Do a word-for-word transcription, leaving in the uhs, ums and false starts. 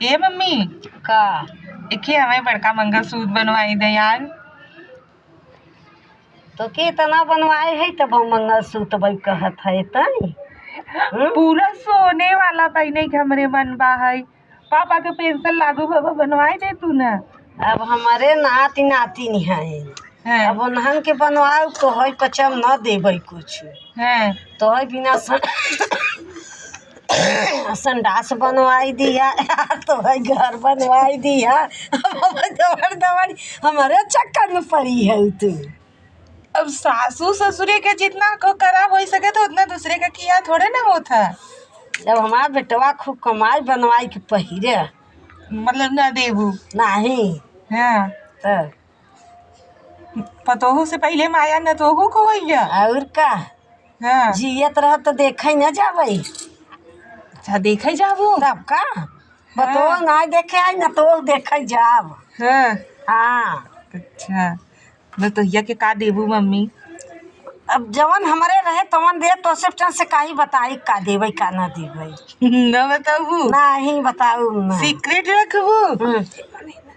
ए मम्मी, का? एके हमें बड़का मंगलसूत्र बनवाई दे यार। तो के इतना बनवाए है तब हम मंगलसूत्र बन कहत है तनी? हम्म? पूरा सोने वाला पहने के हमरे मन बा है। पापा के पेंशन लागू बाबा बनवाए दे तू ना। अब हमारे नाती नातिन है, हाँ। अब उन्हन के बनवाओ तो है पचम न देबै कुछ। हाँ। तो है बिना सन-, संडास बनवाई दिया, तो है घर बनवाई दिया। अब दौड़ दौड़ हमारे चक्कर में पड़ी है तू। अब सासू ससुरे के जितना को करा हो सके तो उतना दूसरे का किया थोड़े ना होता। जब हमार बेटवा खूब कमाई बनवाई के पहिरे। मतलब ना देबू। नहीं। हाँ। तो पतोहू से पहिले माया न तोहू को होइया। और का? हाँ। जियत रह तो देखे न जावे। अच्छा, देखे जाबू? तब का? पतोह हाँ। ना देखे आई न तो देखे जाब। हाँ। हाँ। अच्छा, न तो हिया के का देबू मम्मी? अब जवन हमरे रहे तवन दे, तो से चंद से काई बताई का देबै का ना देबै। न बताबू? नहीं बताऊ ना। सीक्रेट रखबू? हम्म।